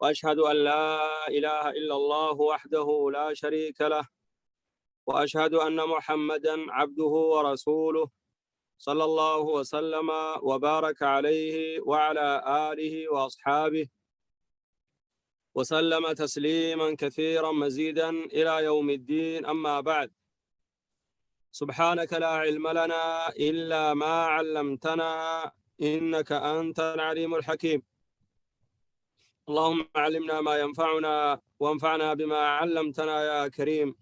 وأشهد أن لا إله إلا الله وحده لا شريك له، وأشهد أن محمدا عبده ورسوله، صلى الله وسلم وبارك عليه وعلى آله وأصحابه وسلم تسليما كثيرا مزيدا إلى يوم الدين. أما بعد، سبحانك لا علم لنا إلا ما علمتنا إنك أنت العليم الحكيم. اللهم علمنا ما ينفعنا وانفعنا بما علمتنا يا كريم.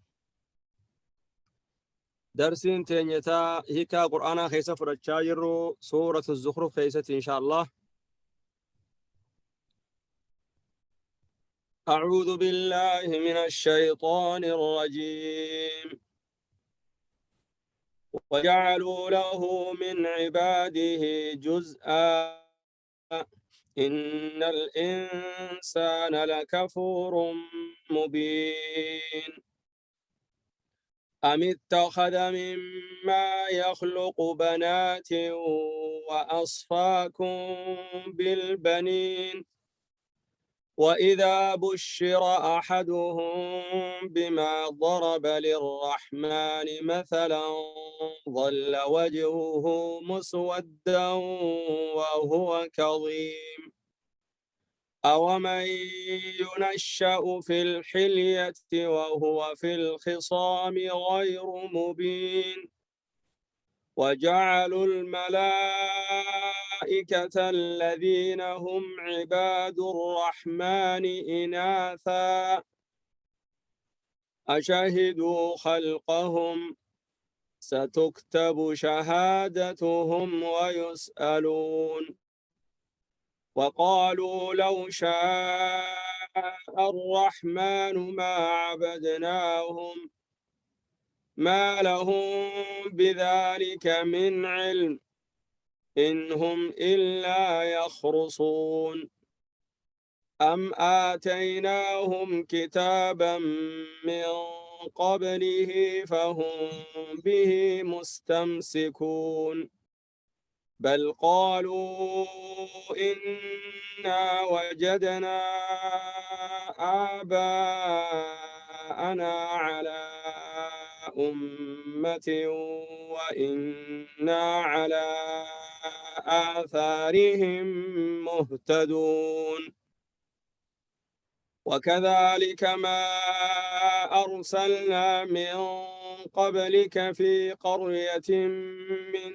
درسين تينيتا هيكا قرآن خيسة فرتشاجر سورة الزخرف خيسة إن شاء الله. أعوذ بالله من الشيطان الرجيم. وجعلوا له من عباده جزءا إن الإنسان لكفور مبين. أم اتخذ مما يخلق بنات وأصفاكم بالبنين. وإذا بشر أحدهم بما ضرب للرحمن مثلا ظل وجهه مسودا وهو كظيم. أومن ينشأ في الحلية وهو في الخصام غير مبين. وجعلوا الملائكة الذين هم عباد الرحمن إناثا أشهدوا خلقهم ستكتب شهادتهم ويسألون. وقالوا لو شاء الرحمن ما عبدناهم ما لهم بذلك من علم إن هم إلا يخرصون. أم آتيناهم كتابا من قبله فهم به مستمسكون. بل قالوا إنا وجدنا آباءنا على أمة وإنا على آثارهم مهتدون. وكذلك ما أرسلنا من قبلك في قرية من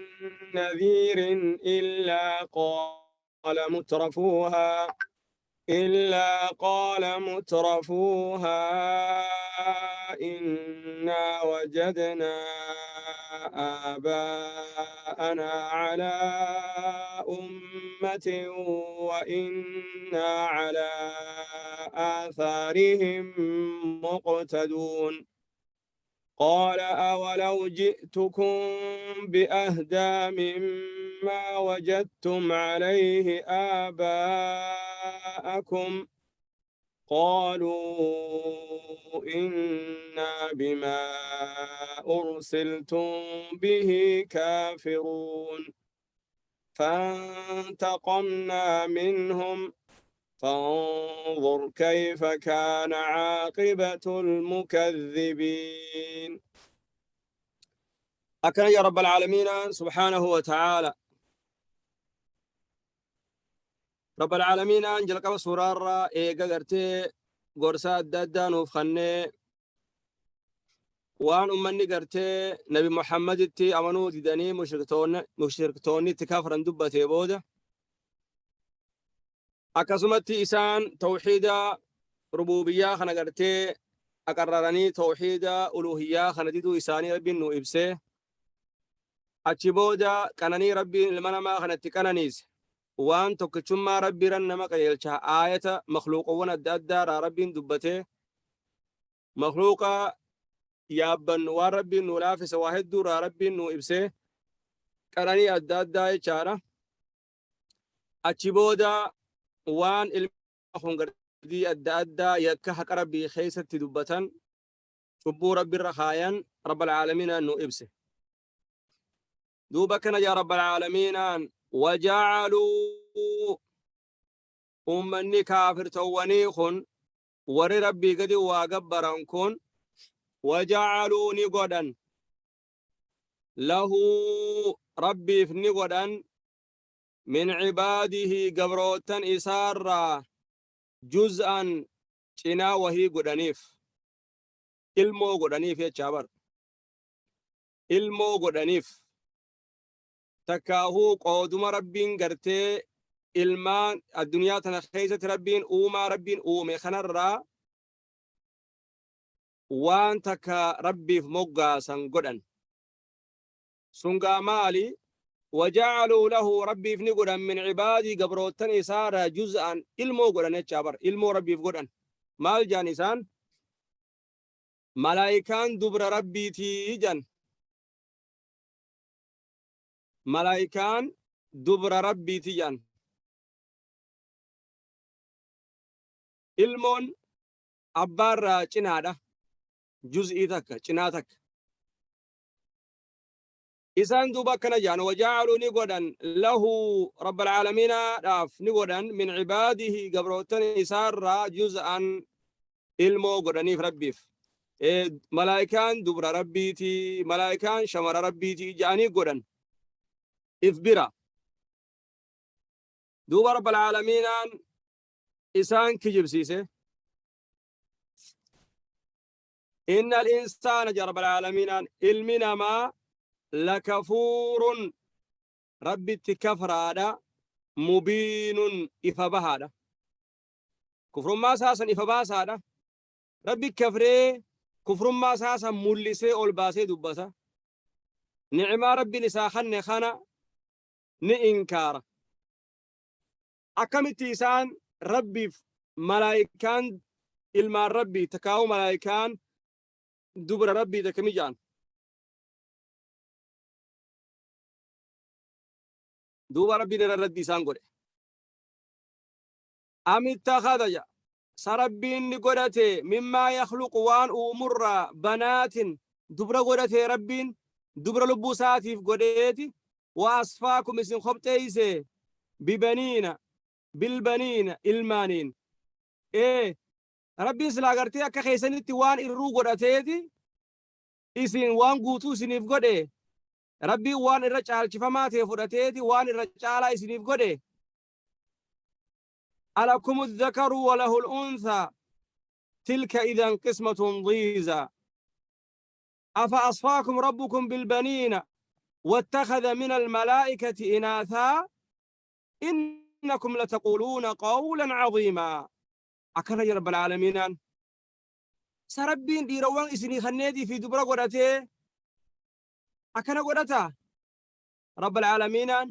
نذير إلا قال مترفوها إنا وجدنا آباءنا على أمة وإنا على آثارهم مقتدون. قال أولو جئتكم بأهدى مما وجدتم عليه آباءكم قالوا إنا بما أرسلتم به كافرون. فانتقمنا منهم فانظر كيف كان عاقبة المكذبين. أكن يا رب العالمين سبحانه وتعالى. رب العالمين أنجل قبل سورة إيجا قرتي قرصا أدى نوف خني وان أمني قرتي نبي محمد تي أمنو ديدني مشركتوني تكافرن دبتي بوده. Akkasumatti isaan tawxiida rububiyyaa kana gartee aqarraranii tawxiida uluhiyyaa kana diduu isaanii rabbiin nu ibsee, achi booda qananii rabbiin ilma namaa kanatti qananiise waan tokkichummaa rabbiiran nama qajeelcha aayata makluuqowwan adda addaarraa rabbiin dubbatee makluuqa yaabbannu waan rabbiin nu laafise waa hedduurraa rabbiin nu ibsee qananii adda addaa jechaadha. Achi booda waan ilma kun gardii adda addaa yakka haqa rabbii keessatti dubbatan cubbuu rabbiirra kaayan rabbal caalamiinaan nu ibse. Duuba kana yaa rabbal caalamiinaan wajacaluu Ummanni kaafirtowwanii kun, warri Rabbii gadi waa gabbaran kun, waja'aluu ni godhan, lahu Rabbiif ni godhan, min cibaadihi gabroottan isaarraa, juz'an cinaa wahii godhaniif, ilmoo godhaniif jechaa bar, ilmoo godhaniif, takkaahuu qooduma Rabbiin gartee ilmaan addunyaa tana keessatti Rabbiin uumaa Rabbiin uume kanarraa waan takka Rabbiif moggaasan godhan. Sun gaa maali? Waja'aluu lahu Rabbiif ni godhan, min cibaadii gabroottan isaarraa, juz'an ilmoo godhan jechaa bar, ilmoo Rabbiif godhan. Maal jaan isaan? Malaayikaan dubra Rabbiitii jan. Malaayikaan dubra Rabbiiti jedhan. Ilmoon abbaarraa cinaadha. Juz'ii takka, cinaa takka. Isaan duuba akkana jedhan: waja'aluu ni godhan, lahu rabbal aalamiinaadhaaf ni godhan, min cibaadihi gabroottan isaarraa, juz'an ilmoo godhaniif Rabbiif. Malaayikaan dubra Rabbiiti, malaayikaan shamara Rabbiiti jedhanii godhan if bira. Duuba rabbal aalamiinaan isaan kijibsiise. Inna al-insaana jedha rabbal aalamiinaan, ilmi namaa lakafuurun Rabbitti kafraadha, mubiinun ifa bahaadha. Kufrummaa isaa san ifa baasaadha. Rabbi kafree kufrummaa isaa san mul'isee ol baasee dubbata. Ni'imaa Rabbiin isaa kanne kana ni inkaara. Akkamitti isaan Rabbiif malaayikaan ilmaan Rabbii takkaa'uu malaayikaan dubra Rabbii takkami ja'an? Duuba Rabbiin irra raddi isaan godhe. Am ittakhadha ja sa Rabbiin ni godhate, mimmaa yakhluqu waan uumurraa, banaatin dubra godhate Rabbiin dubra lubbuu isaatiif godheeti, wa asfaakum isin khobxeeyse, bibaniina bilbaniina ilmaaniin. Ee, Rabbiin silaa gartee akka keessanitti waan irruu godhateeti isin waan guutuu isiniif godhe, Rabbiin waan irra caalchifamaa ta'e fudhateeti waan irra caalaa isiniif godhe. Alakumu dhakaru wa lahul unthaa tilka idan qismatun dhiizaa. Afa asfaakum rabbukum bilbaniina wattakhadha min almalaa'ikati inaathaa innakum lataquuluuna qawlan caziimaa. Akkana jedha rabbal aalamiinaan. Sa Rabbiin dhiirawwan isinii kanneetii fi dubra godhatee akkana godhataa? Rabbal aalamiinaan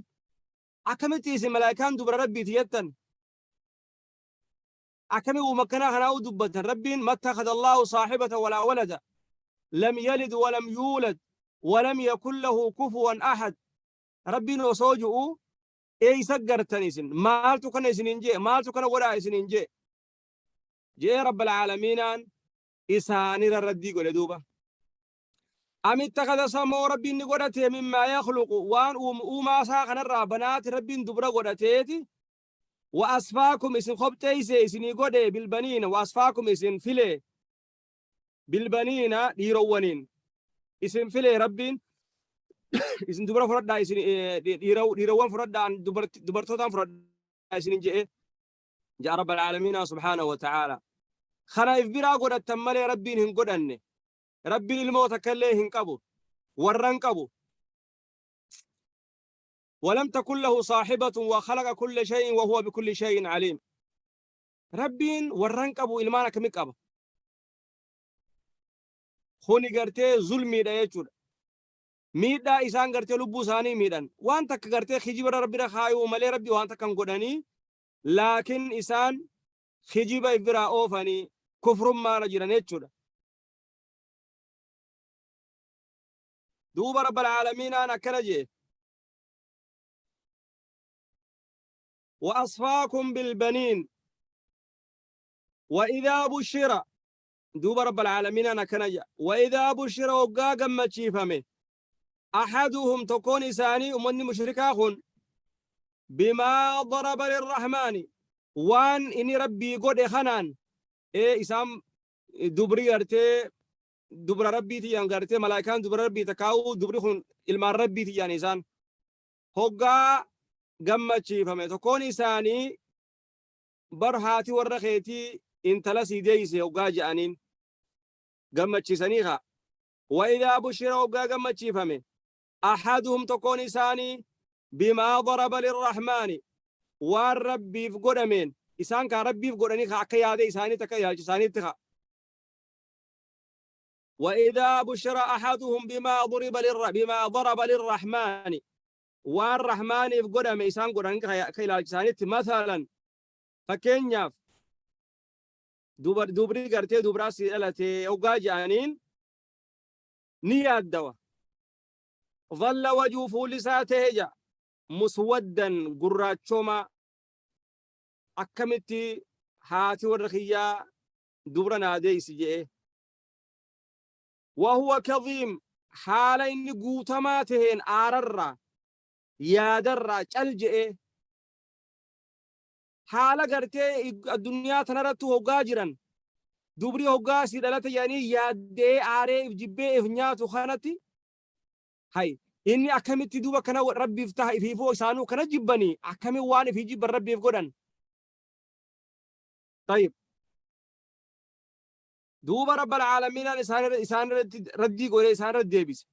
akkamitti isin malaayikaan dubra Rabbiiti jettan? Akkami uuma akkanaa kanaa dubbatan? Rabbiin mattakhadha Allahu saaxibata walaa walada, lam yalid walam yuulad walam yakun lahu kufuwan ahad. Rabbiin osoo ju'u eeysa gartan isin? Maaltu kana isiniin jee? Maaltu kana godhaa isiniin jee? Jee rabbal aalamiinaan isaanirra raddii godhe. Duuba am ittakhadha samoo Rabbiin ni godhate, mimmaa yakhluqu waan uumaa isaa kanarraa, banaati Rabbiin dubra godhateeti, wa asfaakum isin khobxeeyse isinii godhe, bilbaniina wa asfaakum isin file, bilbaniina dhiirowwaniin isin file. Rabbiin isin dubra fudhadhaa, isin dhiirowwan fudhadhaa, dubartootaan fudhadhaa isinin je'e ja'a rabbal aalamiina subhaanahu wa ta'aala. Kana if biraa godhattan malee Rabbiin hin godhanne. Rabbiin ilmoo takka illee hin qabu, warra hin qabu. ولم تكن له صاحبة وخلق كل شيء وهو بكل شيء عليم. Rabbiin warra hin qabu, ilmaan akkamii qaba? Kuni gartee zulmiidha jechuudha. Miidhaa isaan gartee lubbuu isaanii miidhan. Waan takka gartee kijiba Rabbira kaayuu malee Rabbi waan takka hin godhanii, laakiin isaan kijiba if biraa oofanii kufrummaarra jiran jechuudha. Duuba rabbal aalamiinaan akkana jee: وأصفاكم بالبنين وإذا بشر. دوب رب العالمين أنا كنجا وإذا بشر وقا قمتشيفمه، أحدهم تكون إساني أمني مشركا خن، بما ضرب للرحمن. Waan inni Rabbii godhe kanaan ee isaan dubri gartee dubra Rabbii tiyyan gartee malaa'ikaan dubra Rabbii takkaa'uu dubri kun ilmaan Rabbii tiyyan isaan hoggaa gammachiifame tokkoon isaanii bar haati warra keetii intala sii deeyse hoggaa je'aniin gammachiisanii kaa wa idaa bushira hoggaa gammachiifame ahaduhum tokkoon isaanii bimaa daraba lirrahmaani waan Rabbiif godhameen isaan kaa Rabbiif godhanii kaa akka yaada isaaniitti akka ilaalcha isaaniitti kaa وإذا بشر أحدهم بما ضرب للر... بما ضرب للرحمن waan rahmaaniif godhame isaan godhan akka ilaalcha isaaniitti masalan fakkeenyaaf dubri gartee dubraa sii dhalatee hoggaa je'aniin ni yaaddawa. Dhalla wajuu fuulli isaa ta'e ja'a muswaddan gurraachomaa akkamitti haati warra kiyyaa dubra naa deeysi je'e. Wahuwa kadhiim haala inni guutamaa taheen aararraa yaadarraa cal je'ee haala gartee addunyaa tanarratti hoggaa jiran dubri hoggaa sii dhalate jedhanii yaaddee aaree if jibbee if nyaatu kanatti hay inni akkamitti duuba kana Rabbiif taha ifiifuu isaanuu kana jibbanii akkami waan ifii jibban Rabbiif godhan. Tayyib. Duuba Rabbal Aalamiinaan isaan irratti raddii godhee isaan irratti deebise.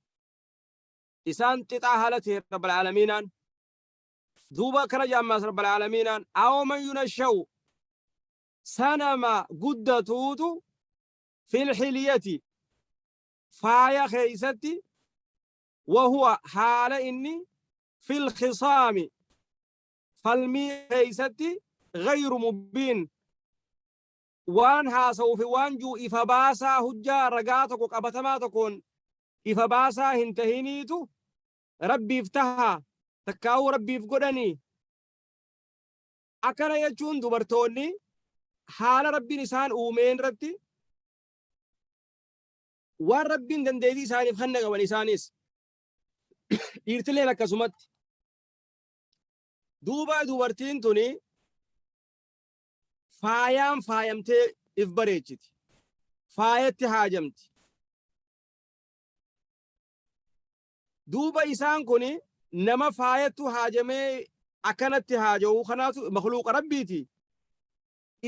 Isaan xixaa haala ta'e Rabbal Aalamiinaan. Duuba akkana jaammaas Rabbal Aalamiinaan awaman yunasha'u sanama guddatuutu fil hilyati faaya keeysatti wahuwa haala inni fil khisaami falmii keeysatti gayru mubiin waan haasa'uu fi waan juu ifa baasaa hujjaa ragaa tokko qabatamaa tokkoon ifa baasaa hin tahiniitu Rabbiif tahaa takkaa'uu Rabbiif godhanii. Akkana jechuun dubartoonni haala Rabbiin isaan uumeen irratti waan Rabbiin dandeettii isaaniif kenna qaban isaanis dhiirtileen akkasumatti. Duuba dubartiin tuni faayaan faayamtee if bareechiti. Faayatti haajamti. Duuba isaan kun nama faayattu haajamee akkanatti haaja'u kanaatu makhluuqa Rabbiiti.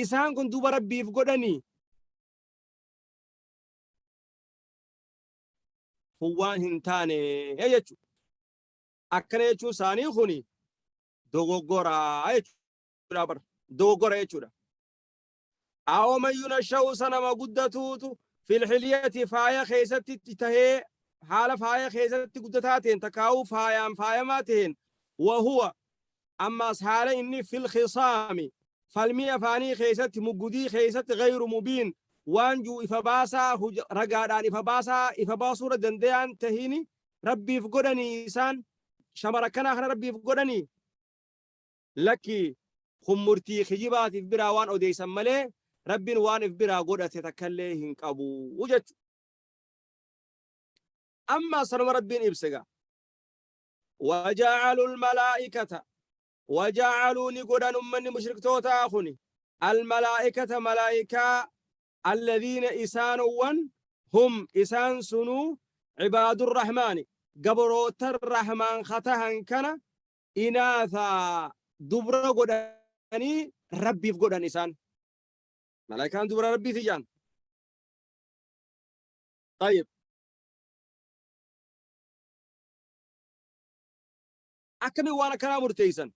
Isaan kun duuba Rabbiif godhanii. Kun waan hin taane jechuudha. Akkana jechuun isaanii kun dogoggoraa jechuudha bara. Dogoggora jechuudha. Awaman yunasha'u sanama guddatuutu fil hilyati faaya keessatti tahee haala faaya keessatti guddataa ta'een takkaa'uu faayaan faayamaa ta'een wahuwa ammaas haala inni fil khisaami falmii afaanii keessatti muggudii keessatti gayru mubiin waan juu ifa baasaa ragaadhaan ifa baasaa ifa baasuura dandayaan tahini Rabbiif godhanii isaan shamara akkanaa kana Rabbiif godhanii. Lakki, kun murtii kijibaati if biraa waan odeeysan malee, Rabbiin waan if biraa godhate takkallee hin qabu jechu. Amma sanuma Rabbiin ibse gaa. Waja'alul malaa'ikata waja'aluu ni godhan ummanni mushriktootaa kuni al malaa'ikata malaa'ikaa alladhiina isaanowwan hum isaan sunuu cibaadur rahmaani gabroottan rahmaan katahan kana inaathaa dubra godhanii Rabbiif godhan isaan. Malaayikaan dubra Rabbiiti jaan. Tayyib. Akkamiin waan akkanaa murteeysan?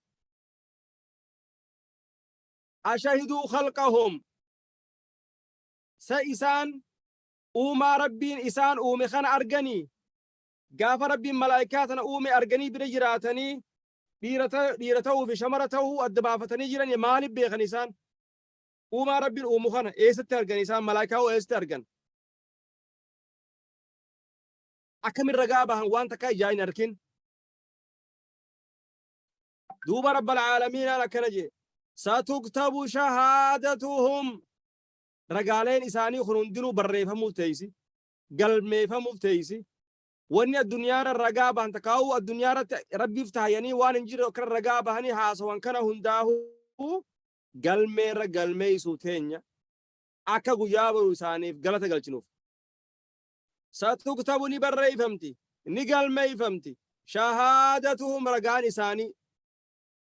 Ashahiduu khalqahum. Sa isaan uumaa Rabbiin isaan uume kana arganii? Gaafa Rabbiin malaa'ikaa tana uume arganii bira jiraatanii dhiira ta'uu fi shamara ta'uu adda baafatanii jiran maaliif beekan isaan? Uumaa Rabbiin uumu kana eessatti argan isaan malaa'ikaa hoo eessatti argan? Akkamin ragaa bahan waan takkaa ijaa hin arkin? Duuba Rabbal Aalamiinaan akkana jee. Satuktabu shahaadatuhum ragaaleen isaanii kun hundinuu barreeffamuuf teessi. Galmeeffamuuf teessi. Wanni addunyaarra ragaa bahan takkaa'uu addunyaarratti Rabbiif taayanii waan hin jirre akkana ragaa bahanii haasawan kana hundaahuu Galmeerra galmeeysuu teenya akka guyyaa boru isaaniif galata galchinuuf. Satuktabu ni barreeyfamti, ni galmeeyfamti, shahaadatuhum ragaan isaanii.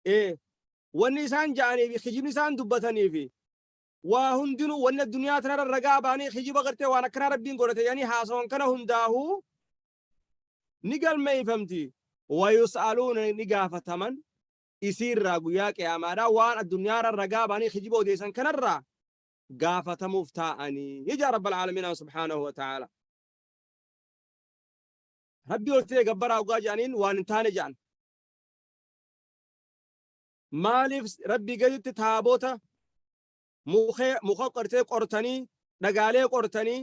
Ee, wanni isaan ja'anii fi kijibni isaan dubbatanii fi waa hundinuu wanni addunyaa tanarra ragaa ba'anii kijiba gartee waan akkanaa Rabbiin godhate jedhanii haasawan kana hundaahuu ni galmeeyfamti. Wayus'aluuna ni gaafataman isiirraa guyyaa qiyaamaadhaa waan addunyaarra ragaa ba'anii kijiba odeessan kanarraa gaafatamuuf taa'anii jedha Rabbal Aalamiinaan subhaanahu wa ta'aala. Rabbii ol ta'e gabbaraa ogaa jedhaniin waan hin taane jedhan. Maaliif Rabbii gaditti taabota mukee muka qortee qortanii dhagaalee qortanii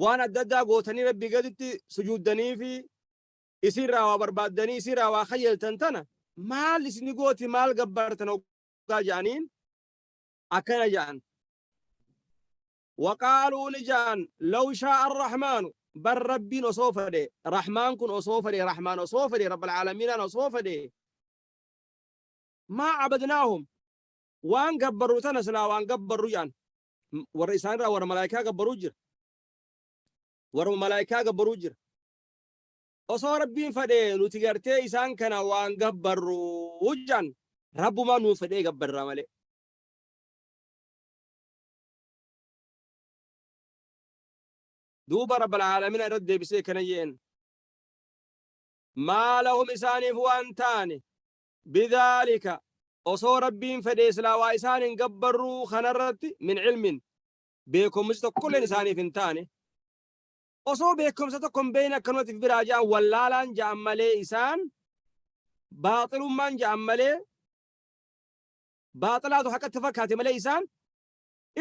waan adda addaa gootanii Rabbii gaditti sujuuddanii fi isiirraa waa barbaaddanii isiirraa waa kayyeltan tana maal isini gooti maal gabbartan hoggaa jedhaniin akkana jedhan. Waqaaluu ni jedhan law shaa'a arrahmaanu bar Rabbiin osoo fedhe rahmaan kun osoo fedhe rahmaan osoo fedhe rabbal aalamiinaan osoo fedhe maa abadnaahum waan gabbarru tana silaa waan gabbarru jedhan warra isaanirraa warra malaayikaa gabbaruu jira warra malaayikaa gabbaruu jira Osoo Rabbiin fadhee nuti gartee isaan kana waan gabbarru jedhan Rabbumaa nuuf fedhee gabbarra malee. Duuba Rabbal Aalamina irratti deebisee kana jeen. Maa lahum isaaniif waan taane bidhaalika osoo Rabbiin fedhee silaa waa isaan hin gabbarruu kanarratti min ilmin beekumsi tokkolleen isaaniif hin taane. Osoo beekumsa tokko hin beekne akkanumatti if biraa ja'an wallaalaan ja'an malee isaan baaxilummaan ja'an malee baaxilaatu haqatti fakkaate malee isaan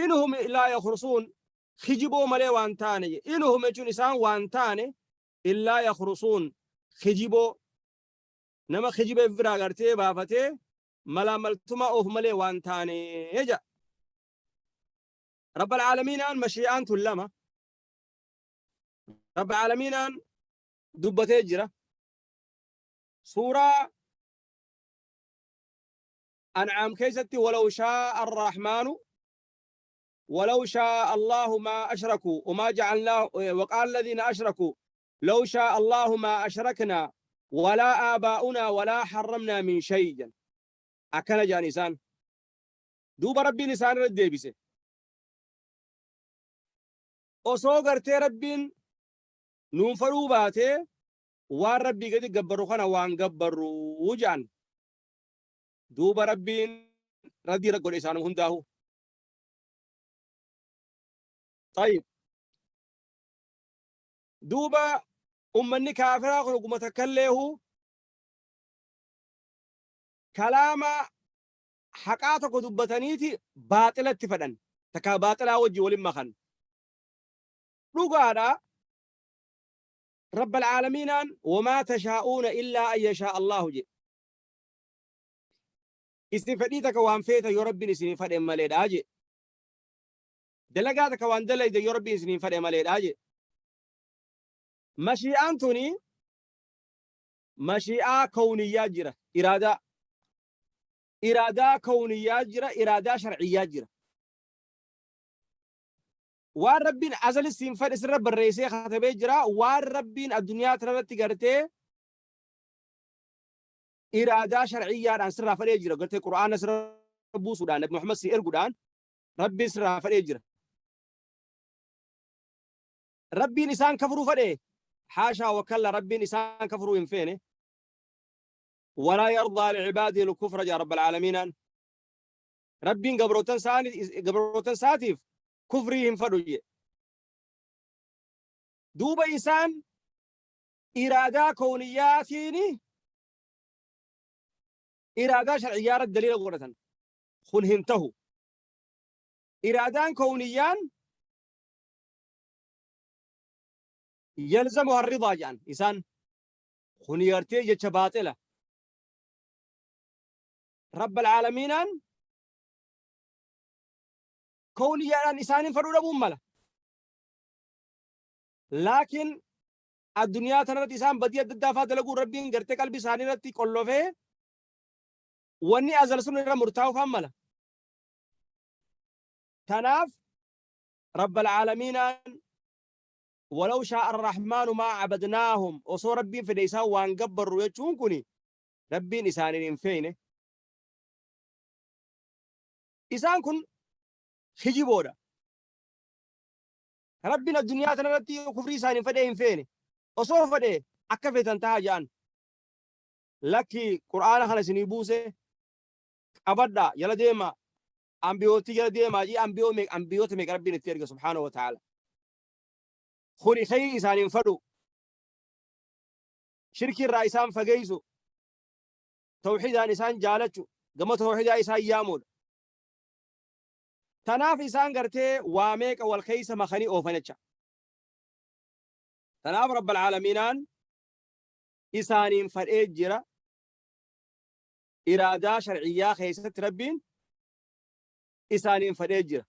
inhum illaa yakhrusuun kijiboo malee waan taane inhum jechuun isaan waan taane illaa yakhrusuun kijiboo nama kijiba if biraa gartee baafatee malaamaltumaa oofu malee waan taane jedha. Rabbal aalamiinaan mashii'aan tun lama. Rabbi Aalamiinaan dubbatee jira. Suuraa An'aam keessatti walaw shaa'a ar-Rahmaanu walaw shaa'a Allahu maa ashrakuu wamaa ja'alnaa waqaala alladhiina ashrakuu law shaa'a Allahu maa ashraknaa walaa aabaa'unaa walaa harramnaa min shay jedhan. Akkana jedhan isaan. Duuba Rabbiin isaan irra deebise. Osoo gartee Rabbiin nuun fadhuu baatee waan Rabbii gadi gabbarru kana waan gabbarru jedhan. Duuba Rabbiin raddii irra godhe isaanuma hundaahu. Tayyib. Duuba ummanni kaafiraa kun oguma takkalleehu kalaama haqaa tokko dubbataniiti baaxilatti fedhan takkaa baaxilaa wajji walin makan dhugaadha rabbal aalamiinaan wamaa tashaa'uuna illaa an yashaa Allaahu jedhe isin fedhii takka waan feeta yoo rabbiin isinii fedhe maleedha jedhe dalagaa takka waan dalayda yoo rabbiin isinii fedhe maleedha jedhe mashii'aan tuni mashii'aa kawniyyaa jira iraadaa Iraadaa kawniyyaa jira, iraadaa shar'iyyaa jira. Waan Rabbiin azali siin fedhe sirra barreessee katabee jira. Waan Rabbiin addunyaa tanarratti gartee iraadaa shar'iyyaadhaan sirraa fedhee jira. Gartee Qur'aana sirra buusuudhaan, Nabi Muhammad si erguudhaan Rabbiin sirraa fedhee jira. Rabbiin isaan kafuruu fedhe haashaa wakalla Rabbiin isaan kafuruu hin feene. Walaa yardaa licibaadihi lkufra jedha rabbal aalamiinaan. Rabbiin gabrootan isaatiif kufrii hin fadhu jedhe. Duuba isaan iraadaa kowniyyaatiin iraadaa shar'iyyaa irratti daliila godhatan. Kun hin tahu. Iraadaan kowniyyaan yalzamu harridaa jedhan isaan. Kuni gartee jecha baaxila. Rabbal aalamiinaan kowniyyaadhaan isaaniin fadhuu dhabuun mala. Laakiin addunyaa tanarratti isaan badii adda addaa faa dalaguun Rabbiin gartee qalbii isaanii irratti qollofee wanni azal sun irra murtaa'uu faan mala. Tanaaf Rabbal Aalamiinaan walaw shaa'a arrahmaanu maa abadnaahum osoo Rabbiin fedhe isaan waan gabbarru jechuun kuni Rabbiin isaaniin hin feene. Isaan kun kijiboodha. Rabbiin addunyaa tanarratti kufrii isaaniin fedhee hin feene. Osoo fedhe akka feetan tahaa ja'an. Lakki Qur'aana kana isinii buuse qabadhaa jala deemaa ambiyootti jala deemaa jee ambiyoo meeqa ambiyoota meeqa Rabbiin itti erge subhaanahu wa ta'ala. Kuni khayrii isaaniin fadhu. Shirkii irraa isaan fageessu. Tawhidaan isaan jaalachu. Gama tawhidaa isaan yaamuudha. Tanaaf isaan gartee waa meeqa wal keessa makanii oofan jecha. Tanaaf Rabbal Aalamiinaan isaaniin fadhee jira. Iraadaa sharciyyaa keessatti Rabbiin isaaniin fadhee jira.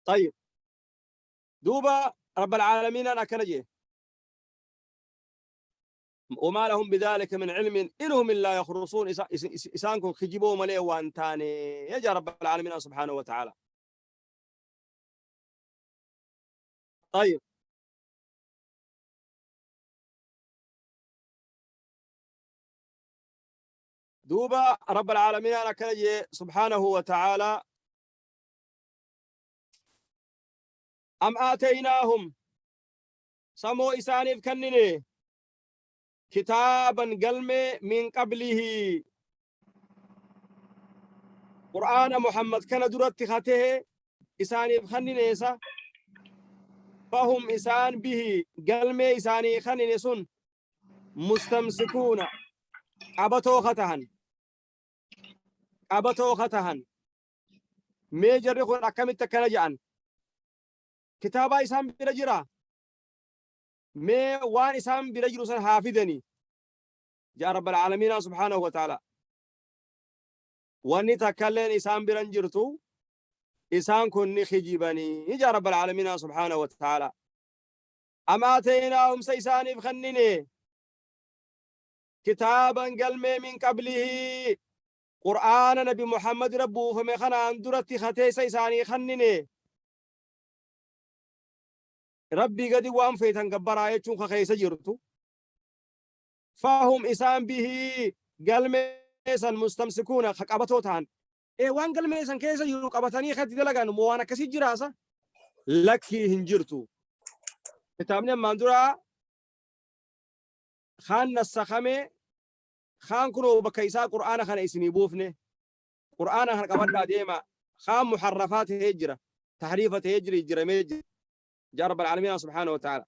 Tayyib. Duuba Rabbal Aalamiinaan akkana jee. وما لهم بذلك من علم إن هم إلا يخرصون isaan kun kijiboo malee waan taane ya Rabbal Aalamiin subhaanahu wa ta'ala. طيب دوبا رب العالمين أنا كنجي سبحانه وتعالى أم آتيناهم سمو إسانيف كنني كتابا قلمي من قبله قرآن محمد كان درت خاته إسانيف خنني إسا فهم إسان به قلمي إساني خنني سن mustamsikuuna qabatoo ka tahan qabatoo ka tahan mee jarri kun akkamitti akkana jedhan kitaabaa isaan bira jira mee waan isaan bira jiru san haa fidanii jaa rabbal aalamiinaa subhaanahu wa ta'ala wanni takkalleen isaan biran jirtu isaan kun ni kijibanii jaa rabbal aalamiinaa subhaanahu wa ta'ala Am aataynaahum sa isaaniif kennine kitaaban galmee min qablihi qur'aana nabi Muhammad irra buufame kanaan duratti kateessa isaanii kennine rabbii gadi waan feetan gabbaraa jechuun ka keessa jirtu fahum isaan bihii galmee san mustamsikuuna ka qabatoo ta'an ee waan galmee san keessa jiru qabatanii akkatti dalagan moo waan akkasii jiraasa lakkii hin jirtu kitaabni ammaan duraa kaan nassakamee kaan kunoo bakka isaa qur'aana kana isinii buufne qur'aana kana qabadhaa deema kaan muharrafaa ta'ee jira tahriifa ta'ee jira jijjiramee jira jaa rabbal aalamiin subhaanahu wa ta'ala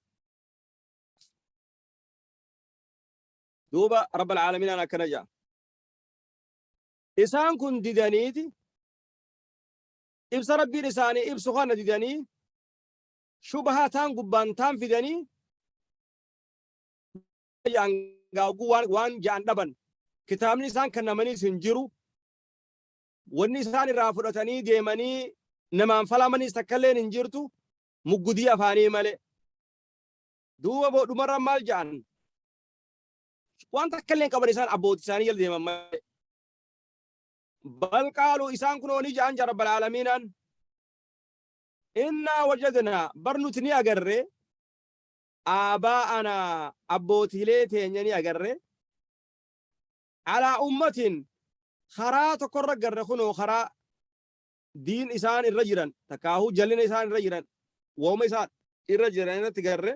duuba rabbal aalamiin akkana jaa Isaan kun didaniiti ibsa Rabbiin isaanii ibsu kana didanii shubhaa taan gubbaan taan fidanii ja'an gaaguu waan waan ja'an dhaban kitaabni isaan kennamaniis hin jiru wanni isaan irraa fudhatanii deemanii namaan falamaniis takkalleen hin jirtu muggudii afaanii malee duuba boodhumarra maal ja'an waan takka illee hin qaban isaan abbootii isaanii jala deeman malee. Bal qaaluu isaan kunoo ni ja'an jaa rabbal aalamiinaan. Innaa wajadnaa bar nuti ni agarre aabaa'anaa abbootiilee teenya ni agarre alaa ummatin karaa tokkorra garre kunoo karaa diin isaan irra jiran takkaahuu jallina isaan irra jiran wooma isaan irra jiran irratti garre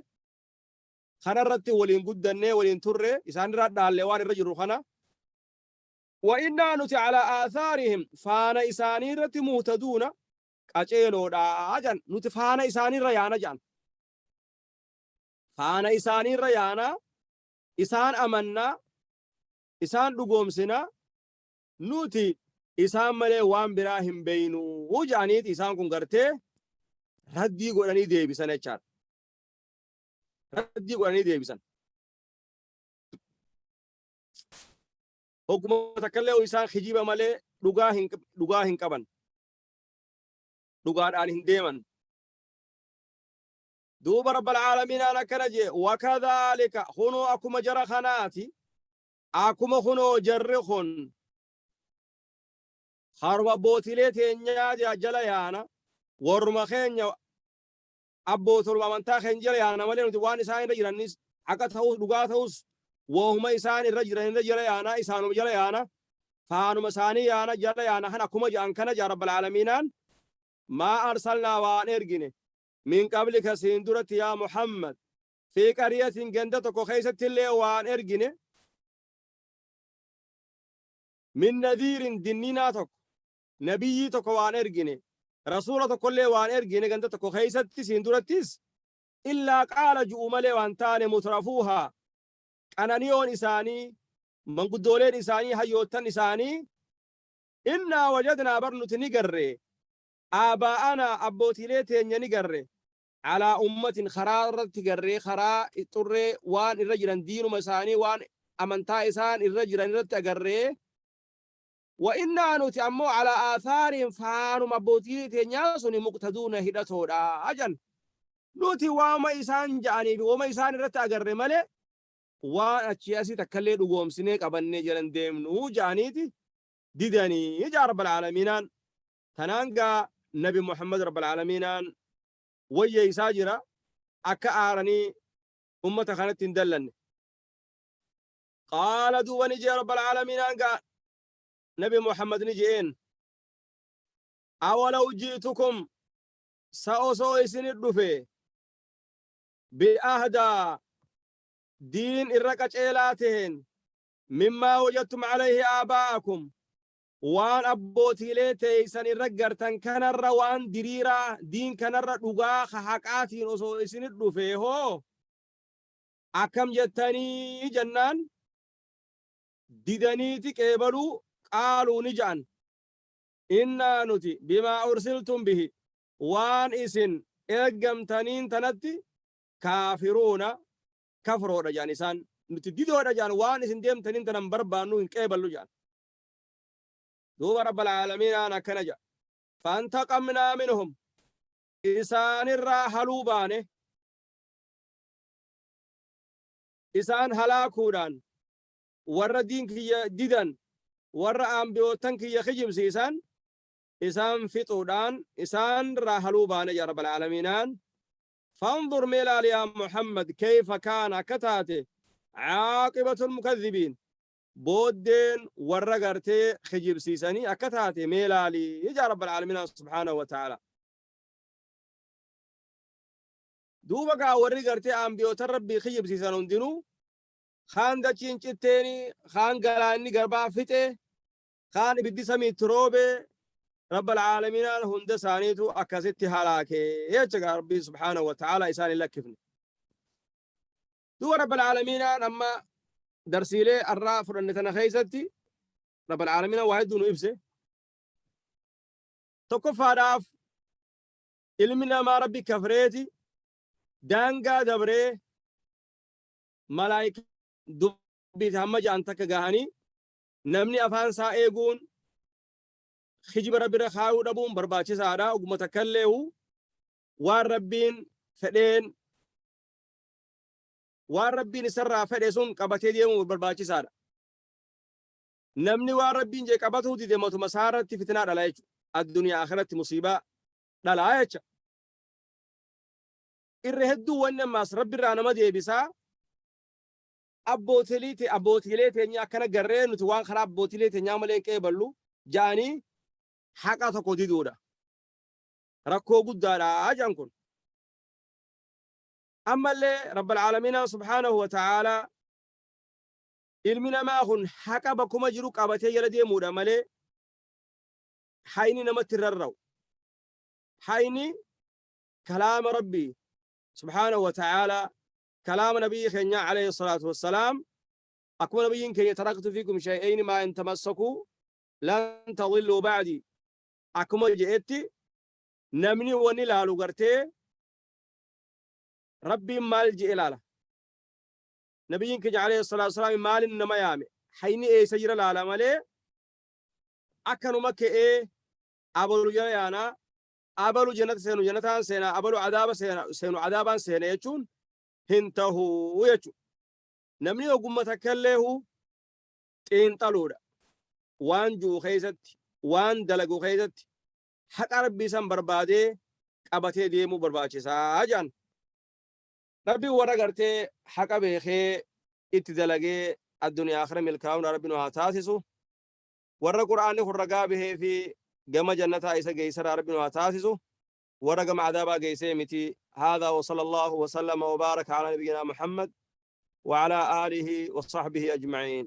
kana irratti waliin guddannee waliin turre isaan irraa dhaalle waan irra jirru kana wa innaa nuti alaa aathaarihim faana isaanii irratti muhtaduuna qaceeloodha jedhan nuti faana isaanii irra yaana jedhan faana isaanii irra yaana isaan amannaa isaan dhugoomsina nuti isaan malee waan biraa hin beeynu jedhaniiti isaan kun gartee raddii godhanii deebisan jechaadha. Raddii godhanii deebisan. Hogguma takkallee isaan kijiba malee dhugaa hin qaban. Dhugaadhaan hin deeman. Duuba Rabbal Aalamiinaan akkana jee wakadhaalika kunoo akkuma jara kanaati akkuma kunoo jarri kun Haruma abbootiilee teenyaa jala yaana, warruma keenya abbootoluma amantaa keenya jala yaana malee nuti waan isaan irra jiranis haqa ta'us dhugaa ta'us wohuma isaan irra jiran irra jala yaana, isaanuma jala yaana, faanuma isaanii yaana, jala yaana. Kan akkuma jedhan kana jaa rabbal aalamiinaan maa arsalnaa waan ergine min qablika siin duratti yaa Muhammad fi qaryatin ganda tokko keessatti illee waan ergine min nadhiirin dinninaa tokko, nabiyyii tokko waan ergine, rasuula tokkollee waan ergine ganda tokko keessatti siin durattis illaa qaala ju'u malee waan taane mutrafuuhaa qananiyoon isaanii, manguddooleen isaanii, hayyoottan isaanii innaa wajadnaa bar nuti ni garre aabaa'anaa abbootiilee teenya ni garre alaa ummatin karaa irratti garree karaa xurree waan irra jiran diinuma isaanii waan amantaa isaan irra jiran irratti agarree wa innaa nuti ammoo alaa aathaariin faanuma abbootii teenyaa suni muqtaduuna hidhatoodha ajan nuti waama isaan ja'anii fi waama isaan irratti agarre malee waan achii asii takkallee dhugoomsinee qabannee jalan deemnuu ja'aniiti didanii jaa rabbal aalamiinaan. Tanaan gaa nabi Muhammad rabbal aalamiinaan wayyeeysaa jira akka aaranii ummata kanatti hin dallanne. Qaala duuba ni jee rabbal aalamiinaan gaa nabi Muhammad ni je'een awalaw ji'tukum sa osoo isinit dhufe bi'ahdaa diin irra qaceelaa taheen mimmaa wajadtum alayhi aabaa'akum waan abbootiilee teeysan irra gartan kanarra waan diriiraa diin kanarra dhugaa ka haqaatiin osoo isinit dhufe hoo akkam jettanii jennaan didaniiti qeebaluu qaaluu ni ja'an innaa nuti bimaa ursiltum bihi waan isin ergamtaniin tanatti kaafiruuna kafroodha ja'an isaan nuti didoodha ja'an waan isin deemtaniin tanan barbaannu hin qeeballu ja'an. Duuba rabbal aalamiinaan akkana ja'a fantaqamnaa minhum isaanirraa haluu baane isaan halaakuudhaan warra diin kiyya didan warra aambiyootan kiyya kijibsiisan isaan fixuudhaan isaanirraa haluu baane ja rabbal aalamiinaan. Fanzur mee ilaali yaa Muhammad kayfa kaana akka taate caaqibatul mukadhibiin booddeen warra gartee kijibsiisanii akka taate mee ilaali ja rabbal aalamiinaan subhaanahu wa ta'ala. Duuba gaa warri gartee aambiyootan rabbii kijibsiisan hundinuu kaan dachiin citteeni, kaan galaanni garbaa fixe, kaan ibiddi samiitti roobe, rabbal aalamiinaan hunda isaaniitu akkasitti halaake jecha gaa rabbii subhaanahu wa ta'ala isaan hin lakkifne. Duuba rabbal aalamiinaan amma darsiilee arraa fudhanne tana keessatti rabbal aalamiinaan waa hedduu nu ibse. Tokkoffaadhaaf ilmi namaa rabbi kafreeti daangaa dabree malaayika dubbiiti hamma ja'an takka gahanii namni afaan isaa eeguun kijiba rabbirra kaayuu dhabuun barbaachisaadha. Oguma takkalleehu waan rabbiin fedheen waan rabbiin isarraa fedhe sun qabatee deemuun barbaachisaadha. Namni waan rabbiin jee qabatuu dide matuma isaa irratti fitnaa dhala jechuudha. Addunyaa akhiratti musiibaa dhalaa jecha. Irra hedduu wanni ammaas rabbirraa nama deebisaa abbootiilee teenya akkana garree nuti waan karaa abbootiilee teenyaa malee hin qeeballu ja'anii haqa tokko diduudha. Rakkoo guddaadha jedhan kun. Ammallee rabbal aalamiinaan subhaanahu wa ta'aalaa ilmi namaa kun haqa bakkuma jiru qabatee jala deemuudha malee hayni namatti hin rarra'u. Hayni kalaama rabbii subhaanahu wa ta'aalaa kalaama nabiyyi keenyaa alayhi salaatu wassalaam akkuma nabiyyiin keenya taraktu fiikum shay'ayni maa in tamassakuu lan tadilluu ba'di akkuma je'etti namni wani laalu gartee rabbiin maal je'e laala. Nabiyyiin keenya alayhi salaatu wassalaam maalin nama yaame hayni eessa jira laala malee akkanuma ka'ee abalu jala yaanaa abalu jannata seenu jannataan seenaa abalu adaaba seenu adaabaan seena jechuun hin tahuu jechuudha. Namni ogummaa takkalleehu xiinxaluudha. Waan jiru keessatti Waan dalagu keessatti haqa Rabbii san barbaadee qabatee deemuu barbaachisaa jedhan. Rabbiin warra gartee haqa beekee itti dalagee addunyaa akhira milkaa'uun Rabbi nu haa taasisu. Warra Qur'aanni kun ragaa bahee fi gama jannataa isa geessarraa Rabbi nu haa taasisu. Warra gama adaabaa geessee miti. Haadhaa wa sallallahu wa sallama wa baaraka alaa nabiyyinaa Muhammad wa alaa aalihi wa sahbihi ajma'iin.